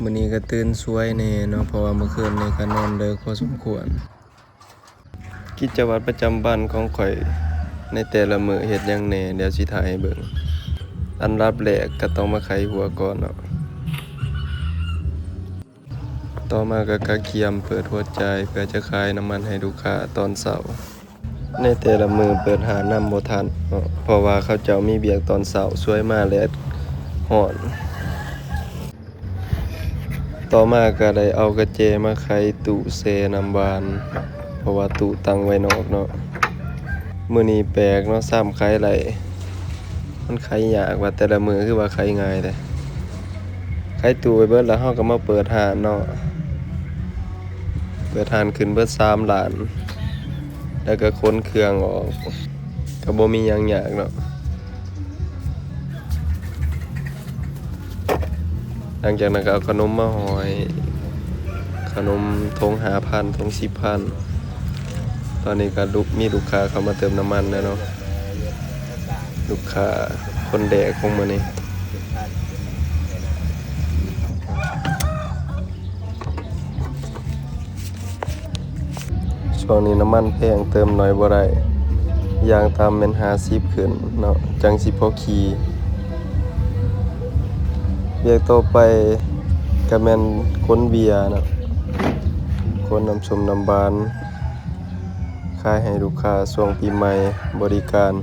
ມື້ນີ້ກໍຕື່ນສວຍແດ່ເນາະ ເພາະວ່າມື້ຄືນນີ້ກໍນອນເດິກພໍສົມຄວນ. ກິດຈະວັດປະຈຳວັນຂອງຂ້ອຍໃນແຕ່ລະມື້ເຮັດຫຍັງແດ່ ດຽວຊິຖ່າຍໃຫ້ເບິ່ງ. ອັນດັບແລກກໍຕ້ອງມາໄຂຫົວກ່ອນເນາະ. ຕໍ່ມາກໍກະກຽມເປີດຫົວຈ່າຍເພື່ອຈະຂາຍນ້ຳມັນໃຫ້ລູກຄ້າຕອນເຊົ້າ. ໃນແຕ່ລະມື້ເປີດຮ້ານນຳບໍ່ທັນເນາະ ເພາະວ່າເຂົາເຈົ້າມີວຽກຕອນເຊົ້າ, ສວຍມາແດດຮ້ອນ. ຕໍ່ມາກໍໄດ້ເອົາກະແຈມາໄຂຕູ້ແຊ່ນ້ຳຫວານ ເພາະວ່າຕູ້ຕັ້ງໄວ້ນອກເນາະ. ມື້ນີ້ແປກເນາະ ຊາມໄຂໄດ້. ມັນໄຂຍາກວ່າ ແຕ່ລະມື້ຄືວ່າໄຂງ່າຍແທ້. ໄຂຕູ້ໄປເບິດແລ້ວ ເຮົາກໍມາເປີດຮ້ານເນາະ. ເປີດຮ້ານຂຶ້ນເບິດສາມລ້ານ ແລ້ວກໍຂົນເຄື່ອງອອກ ກໍບໍ່ມີຫຍັງຍາກເນາະ. ຫຼັງຈາກນັ້ນກໍເອົາຂະໜົມມາຫ້ອຍ ຂະໜົມຖົງຫ້າພັນ ຖົງສິບພັນ. ຕອນນີ້ກໍລຸ ມີລູກຄ້າເຂົ້າມາເຕີມນ້ຳມັນແລ້ວເນາະ. ລູກຄ້າຄົນແລກຂອງມື້ນີ້. ຊ່ວງນີ້ນ້ຳມັນແພງ ເຕີມໜ້ອຍບໍ່ໄດ້, ຢ່າງຕ່ຳແມ່ນຫ້າສິບຂຶ້ນເນາະ ຈັ່ງຊິພໍຂີ່. ວຽກຕໍ່ໄປກໍແມ່ນຂົນເບຍເນາະ, ຂົນນ້ຳສົ້ມນ້ຳຫວານ ຂາຍໃຫ້ລູກຄ້າຊ່ວງປີໃໝ່, ບໍລິການ